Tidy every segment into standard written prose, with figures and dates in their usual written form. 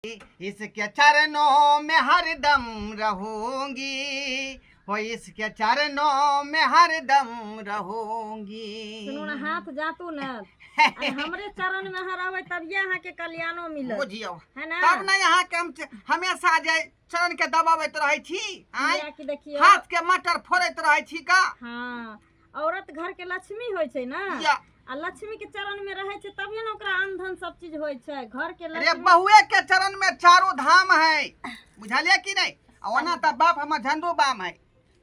इसके चरणों में हरदम रहूंगी, हो इसके चरणों में हरदम रहूंगी। सुनू ने, हाथ जातू ने, आ हमरे चरण में अहाँ रहबै तभिए अहाँके कल्याणो मिलत। बुझियौ। है ना? तब ने यहाँ के हम हमेशा जे चरण के दबाबैत रहै छी, आँय? किएकि देखियौ, हाथ के मटर फोड़ैत रहै छी का। हाँ, औरत घर के लक्ष्मी होइ छै ना। या। आ लक्ष्मी के चरण में रहै छै तभिए ने ओकरा अन्न धन सब चीज होइ छै घर के। रे लक्ष्मी बहुए के चरण में चारू धाम है, बुझलिए कि नहीं? आ ओना तऽ बाप हमर झंडू बाम है,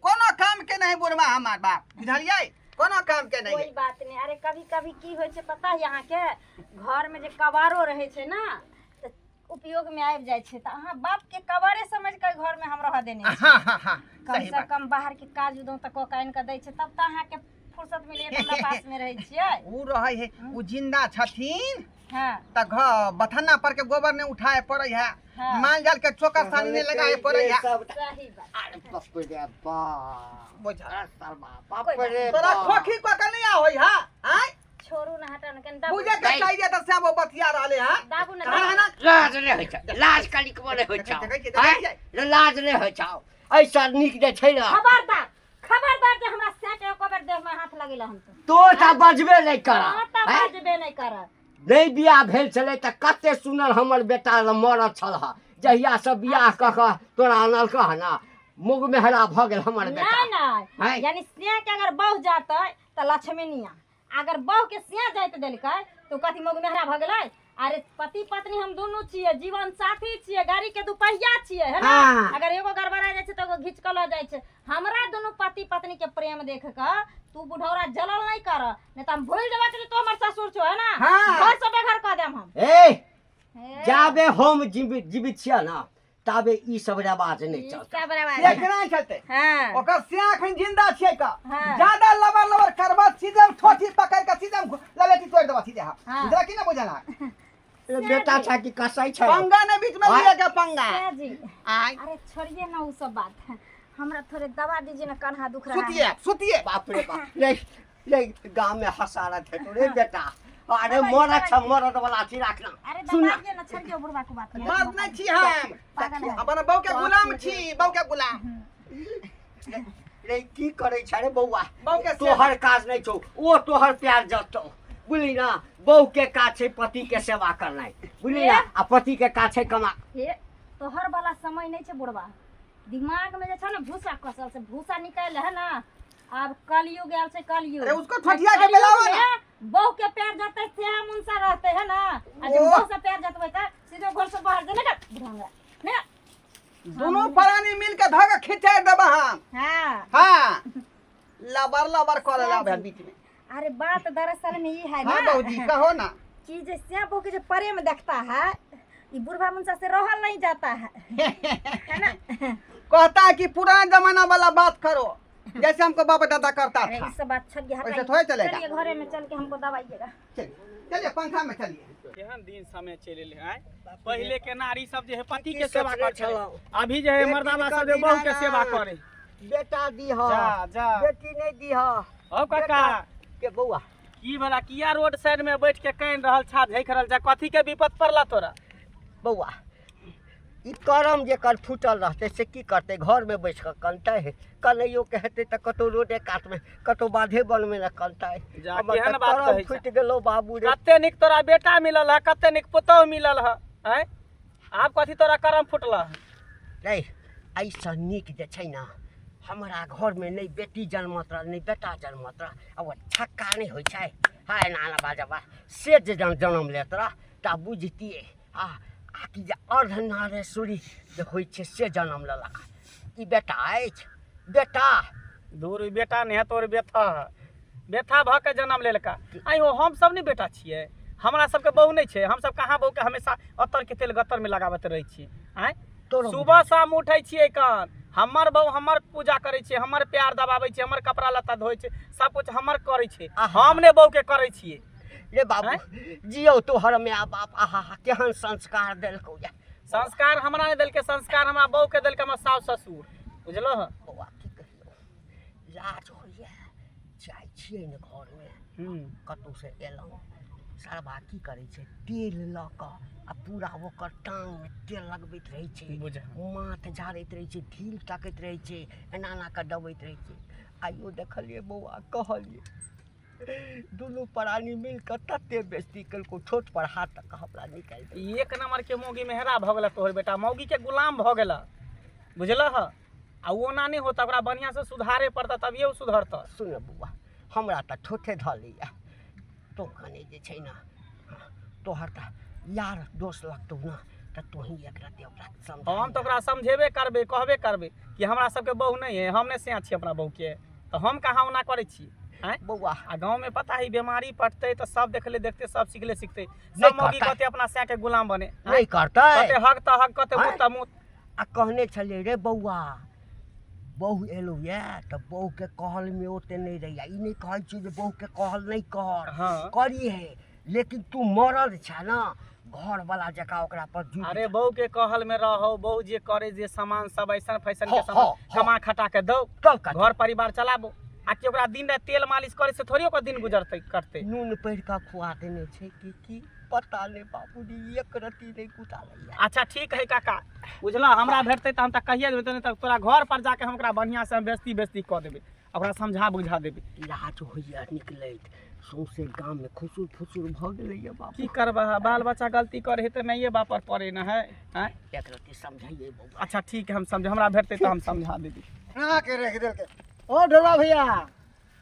कोनो काम के नहीं बुढ़वा हमार बाप, बुझलिए? कोनो काम के नहीं। कोई बात नहीं। अरे कभी कभी की होइ छै पता है अहाँके? घर में जे कबारो रहै छै ना तऽ उपयोग में आबि जाइ छै। तऽ अहाँ बाप के कबारे समझ के घर में हम रह देने छी। हाँ हाँ हाँ कम सही से बात। कम बाहर के काज उदो तऽ कऽ के आनि कऽ दै छै, तब तऽ अहाँके फुर्सत मिले तऽ हमरा पास में रहै छियै। उ रहै है, उ जिंदा छथिन हाँ तऽ घर बथन्ना पर के गोबर नहीं उठाए पड़ै है। हाँ। माल जाल के चोकर सानी नहीं लगाए पड़ै है। सही बात। अरे बाप रे बाप। बुझल। अरे साला, बाप रे तोरा बाप। खोखी कऽ के नहीं आबै है, आँय? छोड़ू ना, हटा ना, कनि दाबू। बुझे के चाहिए तऽ से वो बतिया रहले है। दाबू ना। कहाँ है ना? लाज नहि होइ छौ, लाज कनिकबो नहि होइ छौ। देखै छियै, देखै छियै। आँय? लाज नहि होइ छौ? ऐसा नीक जे छै ने। खबरदार, खबरदार जे हमरा सैट एको बेर देह में हाथ लगेला हम तो। तो तऽ बजबे नहि कर। हाँ, तऽ बजबे नहि करब। नहि बियाह भेल छलै तऽ कते सुनर हमर बेटा मरद छल हँ। जहियासँ बियाह कऽ कऽ तोरा आनलकऽ हँ ने, मुग मेहरा भऽ गेल हमर बेटा। नहीं नहीं हैं? यानी सिया के अगर बहु जाते तऽ लक्ष्मीनिया, अगर बहु के सिया जाइत देलकै तो कथी मोग मेहरा भऽ गेलै? अरे पति पत्नी हम दुनू छियै, जीवन साथी छियै, गाड़ी के दुपहिया छियै, है ना? हाँ। अगर एगो गड़बड़ा जाइ छै तऽ एगो घीच कऽ लऽ जाइ छै। हमरा दुनू पति पत्नी के प्रेम देख कऽ तू बुढ़ौरा जलल नहीं कर, नहीं तऽ हम भूल जेबा कि तू हमर ससुर छो, है ना? हाँ। घर से बेघर कऽ देम हम। ए हे, जाबे हम जीवित जीवित छियै ने ताबे ई सब रिवाज नहि ई चलतै। सब रिवाज। से केना चलते? हाँ। ओकर से अखन जिंदा छियै का। हाँ। ज्यादा लबर लबर करबा, सीधे ठोठी पकड़ के सीधे ललेटी तोड़ देबा सीधे। हाँ। हाँ। बुझला कि ना बुझला? ए, बेटा छा कि कसाई छै? पंगा ने बीच में हाँ। लिया के पंगा। सर जी। आय। अरे छोड़िए ना वो सब बात, हमरा थोड़े दवा दीजिए ना, कन्हा दुख रहा है। सुतिए सुतिए। बाप रे बाप, नहीं नहीं, गाँव में हसारत है तो रे बेटा। अरे दवाई, मरद दवाई। छ, मरद वाला अथी राखना। अरे सुन ना। दबाइए ना, छोड़िए बुढ़वा को बात। मर्द नहीं छी हम। पागल है। अपन बहू के गुलाम छी, बहू के गुलाम। रे की करै छै रे बौआ? बहू के तोहर काज नहि छौ ओ, तोहर प्यार जतौ, बुझली ना? बहू के काज छै पति के सेवा करनाइ, बुझली ना? आ पति के काज छै कमा। हे, तोहर वाला समय नहीं छै बुढ़वा। दिमाग में जे छै ने भूसा कसल से भूसा निकालि है ना। आब कलयुग आयल छै, कलयुग। अरे उसको ठठिया के कलयुग बेलावा ना। में बहू के पैर जतै से मुनसा रहते है ना, आ जब ओह। बहू से पैर जतबै त सीधे घर से बाहर जे निकल बुढ़ंगा ने। दोनों प्राणी मिल के धागा खिंचाई देबा हम। हाँ। हाँ, लबर लबर करे ला बीच में। अरे बात दरअसल में ये है हाँ ना। बहू जी, कहो ना। कि जे श्याम बहू के जो प्रेम देखता है, ये बुढ़वा मुंसा से रहल नहीं जाता है, है ना? कहता है कि पुराना जमाना वाला बात करो, जैसे हमको बाबा दादा करता अरे था। ये सब बात छोड़िए, वैसे हटाइए। थोड़े चलेगा। चलिए, घरे में चल के हमको दवाइएगा। चलिए चलिए, पंखा में चलिए। केहन दिन समय चलि एलै आँय। पहिले के नारी सब जे है पति की के सेवा सोचने करै छलै, छलहुँ? अभी जे है बेटी मर्दाना के सब जे बहू के दीना सेवा ना। करे। बेटा दीह। जा जा। बेटी नहीं दीह। हौ काका। के बौआ। की भला, किया रोड साइड में बैठ के कानि रहल छा, झैक रहल छा? कथी के विपत पड़ला तोरा? बौआ, ई करम जेकर फूटल रहतै से की करतै? घरमे बैस कऽ कनतै? कनैयो के हेतै तऽ कतहु रोडे कातमे, कतहु बाधे बनमे ने कनतै। जा, हमर केहन तऽ बात करम कहै छा। फूटि गेलौ बाबू रे। कते नीक तोरा बेटा मिलल है, कते नीक पुतोहु मिलल है, आँय? आब कथी तोरा करम फूटल है? रे, एहिसँ नीक जे छै ने, हमरा घरमे नहि बेटी जन्मत रह, नहि बेटा जन्मत रह। आ ओ छक्का नहि होइ छै, हा एना एना बाजबा से जे जनम लेत रह तऽ बुझतियै। आ कि जे अर्धनारेश्वरी जे होइ छै से जनम लेलक। ई बेटा अछि बेटा? दूर, ई बेटा नहि है तोर, बेथा है। बेथा भऽ के जनम लेलका। आइ हो, हम सब नहि बेटा छियै? हमरा सबके बहु नहि छै? हम सब कहाँ बहुके हमेशा अत्तरके तेल गत्तरमे लगाबैत रहै छियै, आँय? तोरो सुबह शाम उठै छियै कान, हमर बहु हमर पूजा करै छै, हमर प्यार दबाबै छै, हमर कपड़ा लत्ता धोइ छै, सब कुछ हमर करै छै। आहा। हम ने बहुके करै छियै? रे बाबू, जियौ तोहर माय बाप। आहा हा, केहन संस्कार देलकौ या। संस्कार हमरा नहि देलकै, संस्कार हमरा बहुके देलकै हमर सासु ससुर, बुझलहो? बौआ, की कहियौ, लाज होइए। जाइ छियै ने घरमे, कतहु से एलहुँ सरबा की करै छै तेल लऽ कऽ आ पूरा ओकर टाँगमे तेल लगबैत रहै छै बुझ माथ झाड़ैत रहै छै ढील ताकैत रहै छै एना एना कऽ दबैत रहै छै आइयो देखलियै बौआ कहलियै दुनू प्राणी मिल कऽ तते बेजती केलकौ ठोठ पर हाथ तक हमरा निकालि देलकौ। एक नंबर के मौगी मेहरा भऽ गेला तोहर बेटा मौगी के गुलाम भऽ गेला बुझलह आ ओना नहि होता ओकरा बढ़िआँ से सुधारे पड़ता तभिए ओ सुधरतह सुन बौआ हमरा तऽ ठोठे धऽ लैए तोँ कने जे छै ने तोहर तऽ यार दोस्त लगतौ ने तऽ तोही एक रत्ती ओकरा समझा हम तऽ ओकरा समझेबे करबै कहबे करबै कि हमरा सबके बहू नहि है हम नहि सिया छी अपना बहूके तऽ हम कहाँ ओना करै छी आँय बौआ आ गाँवमे पता है बीमारी पटतै तऽ सब देखले देखते सब सिखले सिखते नहि सब मौगी करतै। कहते अपना सैं के गुलाम बने आँय? नहि करतै कहते हक तऽ हक कहते आँय? मुँह तऽ मुँह आ कहने छलियै रे बौआ बहु एलौ यऽ तऽ बहुके कहलमे ओते नहि रहैया ई नहि कहै छियै जे बहुके कहल नहि कर हँ करी है लेकिन तू मरद छह ने घरवला जकाँ ओकरा पर जुटि अरे बहू के कहल में रहो बहू जे करे जे सामान सब ऐसन फैशन के हाँ, सामान हाँ, हाँ। कमा खटा के दो तब कथी? घर परिवार चलाबो आ कि ओकरा दिन राति तेल मालिश करे से थोड़ी ओकर दिन गुजरतै करतै नून पढ़ि कऽ खुआ देने छै कि की पता नहि बाबूजी एक रत्ती नहि कुटालैया अच्छा ठीक है काका बुझलह हमरा भेटतै तऽ हम तऽ कहिए देबै नहि तऽ तोरा घर पर जाके हम ओकरा बढ़िआँ से हम बेस्ती बेस्ती कऽ देबै ओकरा समझा बुझा देबै लाज होइया निकलैत सौंसे गाममे खुसुर फुसुर भऽ गेलैया बाबू की करबह बाल बच्चा गलती करे है तऽ नहिए बाप पर पड़े न है आँय एक रत्ती समझाइए बौआ अच्छा ठीक है हम समझ हमरा भेटतै तऽ हम समझा देबै बना के रख देलकै ओ ढोला भैया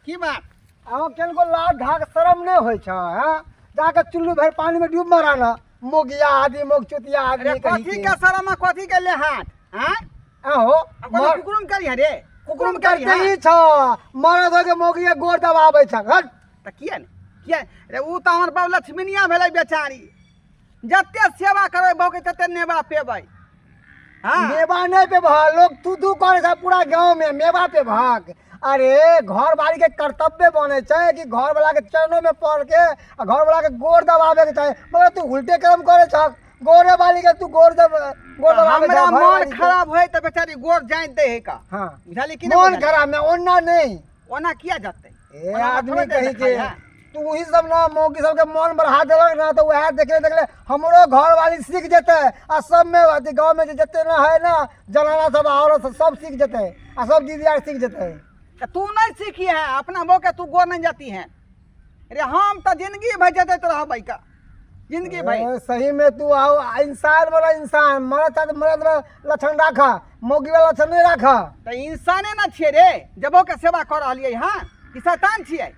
की बात अहाँ केनको लाज धाक शरम नहि होइ छै हँ जाके चुल्लू भरि पानिमे डूब मरा न मोगिया आदमी मोग चुतिया अरे आदमी कहीं कथी के। के शरम आ कथी के लेहाट आँय आहो आ कोनो कुकुरुम करी रे कुकुरुम कुकुरुम करी करते ही छ मरद होके मोगिया गोर दबाबै छ हट तऽ किया ने किया रे उ तऽ हमर बाबू लक्ष्मीनिया भेलै बेचारी जते सेवा करबै बहू के तते नेबा पेबै हाँ मेवा नहीं पे भाग लोग तू तू करे छै पूरा गांव में मेवा पे भाग अरे घर वाली के कर्तव्य बने छै कि घर वाला के चरणों में पड़ के आ घर वाला के गोर दबावे के चाही मगर तू उल्टे कर्म करे छ गोरे वाली के तू गोर दब गोर दबावे हमरा छ घर मन वाली के। खराब होय तऽ बेचारी गोर जाइत दै है का हाँ बुझलियै कि नहि मन बुझलियै? खराब में ओना नहीं ओना किया जतै ए ओना आदमी थोड़े कही देखाइ के है। तू ही सब ना मौगी सबके मन बढ़ा देलक ना तो वएह देखले देखले हमरो घर वाली सीख जेतै आ सब में अथी गाँव में जे जते ना है ना जनाना सब औरत सब, सब सीख जेतै आ सब दीदी आर सीख जेतै तऽ तू नहीं सीखी है अपना बहू के तू गोर नहीं जाती है अरे हम तऽ जिंदगी भर जतैत रहबै का जिंदगी भर ए, सही में तू आओ इंसान वाला इंसान मरद था तो मरद वाला लक्षण राखा मौगी वाला लक्षण नहीं राखा तऽ इंसाने ना छियै रे जबो के सेवा कऽ रहलियै हँ कि शैतान छियै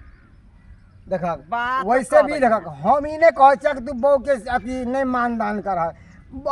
देखक बात वैसे भी कहबै। देखक हम ई नहि कहै छियै कि तू बहू के अथी नहि मानदान कर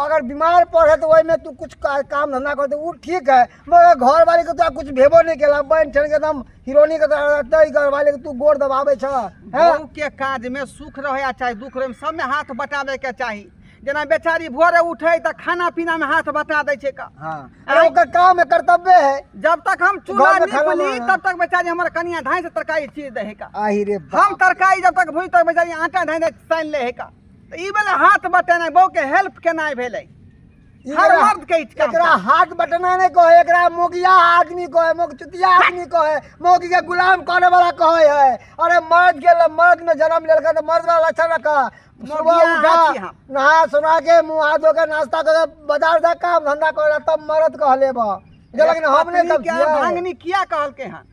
अगर बीमार पड़े तो ओहिमे तू कुछ काम धंधा कर उ ठीक है मगर घर वाली के तोरा कुछ भेबो नहीं केला बन ठन के एकदम हिरोनी के तरह रहतै घर वाली के तू गोर दबाबै छ हैं बहू के काज में सुख रहे या चाहे दुख रहे सब में हाथ बटाबे के चाही जेना बेचारी भोरे उठे तऽ खाना पीना में हाथ बटा दै छै का हाँ अरे ओकर काम है कर्तव्य है जब तक हम चूल्हा घर में खाना नीप ली बनाना। तब तक बेचारी हमर कनिया धाय से तरकारी चीर दे है का आही रे हम बाप। तरकारी जब तक भूज तक बेचारी आटा धाय सानि ले है का तऽ ई भेलै हाथ बटेनाइ बहू के हेल्प केनाइ भेलै ई हर एकरा- मर्द के ई काम एकरा चाही। हाथ बटना नहीं कहे एकरा मोगिया आदमी कहे मोगचुतिया आदमी कहे मोगी के गुलाम करे वाला कहे है अरे मर्द के मर्द में जन्म लेलका तो मर्द वाला लक्षण रखा सुबह मोगिया उठा हाथी हम। नहा सुना के मुंह हाथ धो के नाश्ता कर के बाजार जा काम धंधा करे तब मर्द कह लेब लेकिन हम नहीं पत्नी तब के अर्धांगिनी किया कहलकै हन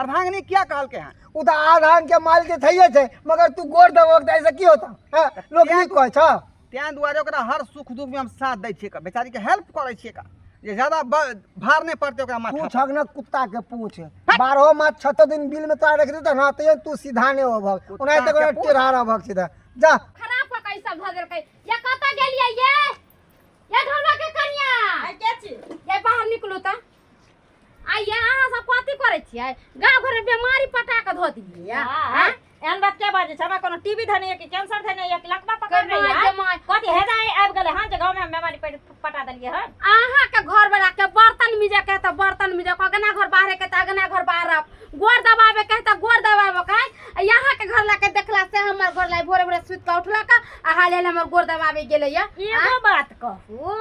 अर्धांगिनी किया कहलकै हन उ तऽ आधांग के माल के थैये छै मगर तू गोर दबक तऽ ऐसे की होता हैं लोग नहीं कहै छ तें दुआरे ओकरा हर सुख दुख में हम साथ दै छियै का बेचारी के हेल्प करै छियै का जे ज्यादा भार नहि पड़तै ओकरा तू माथा पर। छक न कुत्ता के पूछ बारहो मास छतो दिन बिल में तोरा रख देता ना तैयो तू सीधा नहीं होभक ओनाहिते के ओकरा पूछ। टेढ़ा रहभक सीधा जा खराब कऽ के ई सब धऽ देलकै या कतऽ गेलियै ये ये ढोलवा के कनिया आइ के छी ये बाहर निकलू तऽ आ ये अहाँ सब कथी करै छियै गाँव घरमे बेमारी पटा कऽ धऽ देलियै हाँ, एहन बात क्या बाजै छै हमरा कोनो टीबी धने कि कैंसर धने या कि लकवा पकड़ के रही है my, कथी हेजा आबि गेलै हन जे गाँव में हम बेमारी पटा देलियै हन अहाँ के घर वाला के बर्तन मिजे के तऽ बर्तन मिजे के अगना घर बाहरे के तऽ अगना घर बाहरब गोर दबावे के तऽ गोर दबावे के आ यहाँ के घर ला के देखला से हमर घर ला भोरे भोरे सुति के उठलक आ हाल हाल हमर गोर दबावे गेलै या एगो बात कहू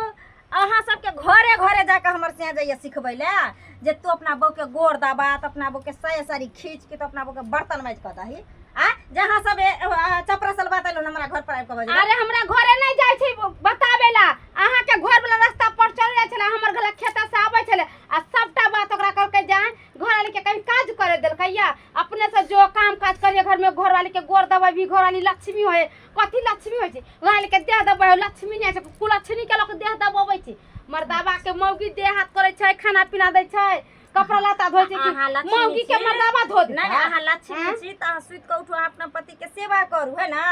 अहाँ सबके घरे घरे जाके हमर सिया जाइए सिखबै लए जे तू अपना बहू के गोर दबा तऽ अपना बहू के साया साड़ी खींच के तो अपना बहू के बर्तन माजि कऽ दही आ जे अहाँ सब चपरा बात एलहुँ हमरा घर पर आबि कऽ बजबै। अरे हमरा घरे नहीं जाय छै बताबे ला, अहाँ के घर वाला रास्ता पर चल जाय छले, हमर घर खेत से आबै छले आ सबटा बात ओकरा कहलकै जाय घर वाली के कहीं काज करे देलकै या अपने से जो काम काज करिए घर में, घर वाली के गोर दबाई भी घर वाली लक्ष्मी होए। कथी लक्ष्मी होय छै? घर वाली के देह दबाई लक्ष्मी नहीं छै, कुलक्ष्मी के लोक देह दबाबै छै। मर्दाबा के मौगी देह हाथ करै छै, खाना पीना दै छै, कपड़ा लत्ता धोइ छै, अहाँ कि लक्ष्मी मौगी के छी। मर्दाबा धो देतै? नहीं अहाँ लक्ष्मी हाँ? छी तऽ अहाँ सुति कऽ उठू, अहाँ अपना पति के सेवा करू, है ना?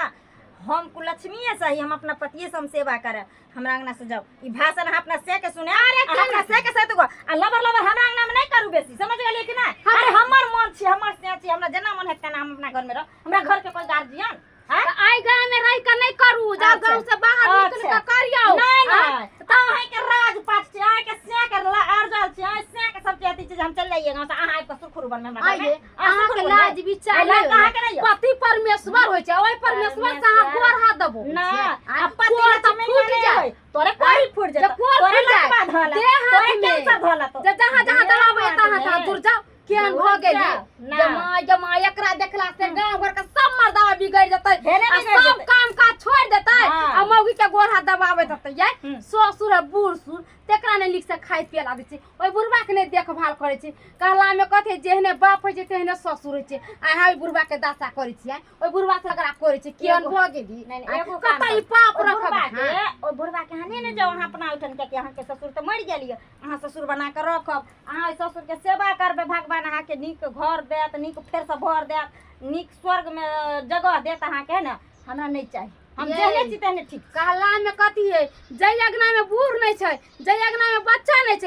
हम कुलक्ष्मीए सही, हम अपना पतिए से हम सेवा करब। हमरा अंगना से जाओ, ई भाषण अहाँ अपना से के सुने, अरे अहाँ अपना से के से तो आ लबर लबर हमरा अंगना में नहीं करू बेसी, समझ गेलिए कि ना? अरे हमर मन छी, हमर से छी, हमरा जेना मन है तेना हम अपना घर में रह, हमरा घर के कोई गार्जियन हाँ? तऽ आइ गाँव में रहि कऽ नहि करू, जाउ अच्छा। गाँव से बाहर निकलि अच्छा। कऽ करियौ। नहीं हाँ? नहीं, तो अहाँ के राज पाट छै, अहाँ के से के अर्जल छै, अहाँ से के सब चीज अथी छै, हम चल जाइए गाँव से, अहाँ आबि कऽ सुरखुरु बनबै हमरा घर में। आइये अहाँ अहाँके सुरखुरु बनबै। लाज विचार आइ लाज नहि अहाँके नहि यऽ। पति परमेश्वर होइ छै, ओहि परमेश्वर से अहाँ परमेश्वर। गोर हाथ दबो। ना, आ आ पति कोर तऽ लक्ष्मी फूटि नहि जाय। होय। तोरे कोरी फूटि जे जेतौ, कोर तोरे फूटि जाय, लतबा धऽला, देह हाथ तोरे में। कैंसर धऽला तो। जे जहाँ जहाँ देह दबाबै हाथ तहाँ तहाँ में। दूर जाओ। केहन भऽ गेलै ना। जमा जमा, एकरा देखला से गाँव घर के सब मर्दावा बिगड़ जेतै ढेरे आ बिगड़ सब जेतै। काम काज छोड़ि देतै हाँ। आ मौगी के गोर हाथ दबाबैत हेतै। ये हम्म। ससुर आ बूढ़ सूढ़ तेकरा नहि नीक से खाय पिए ला दै छै, ओहि बुढ़बा के नहि देखभाल करै छै। कहला मे कथी, जेहने बाप होइ छै तेहने ससुर होइ छै। अहाँ ओहि बुढ़बा के दशा करै छियै, ओहि बुढ़बा से झगड़ा करै छै, केहन भऽ गेली? नहीं, नहीं, एगो काम कतऽ ई करू। पाप ओहि रखब? बुढ़बा के हाँ। ओहि बुढ़बा के अहाँ नहि ने जाउ अहाँ अपना ओहिठाम, कियाकि अहाँके ससुर तऽ मरि गेल यऽ, अहाँ ससुर बना कऽ रखब, अहाँ ओहि ससुरके सेवा करबै, भगवान अहाँके नीक घर देत, नीक फेरसँ भर देत, नीक स्वर्गमे जगह देत अहाँके, है ने? हमरा नहि चाही, हम ये। जेहने छी तेहने ठीक छी। कहला मे कथी है, जै अंगना मे बूढ़ नहि छै, जै अंगना मे बच्चा नहि छै।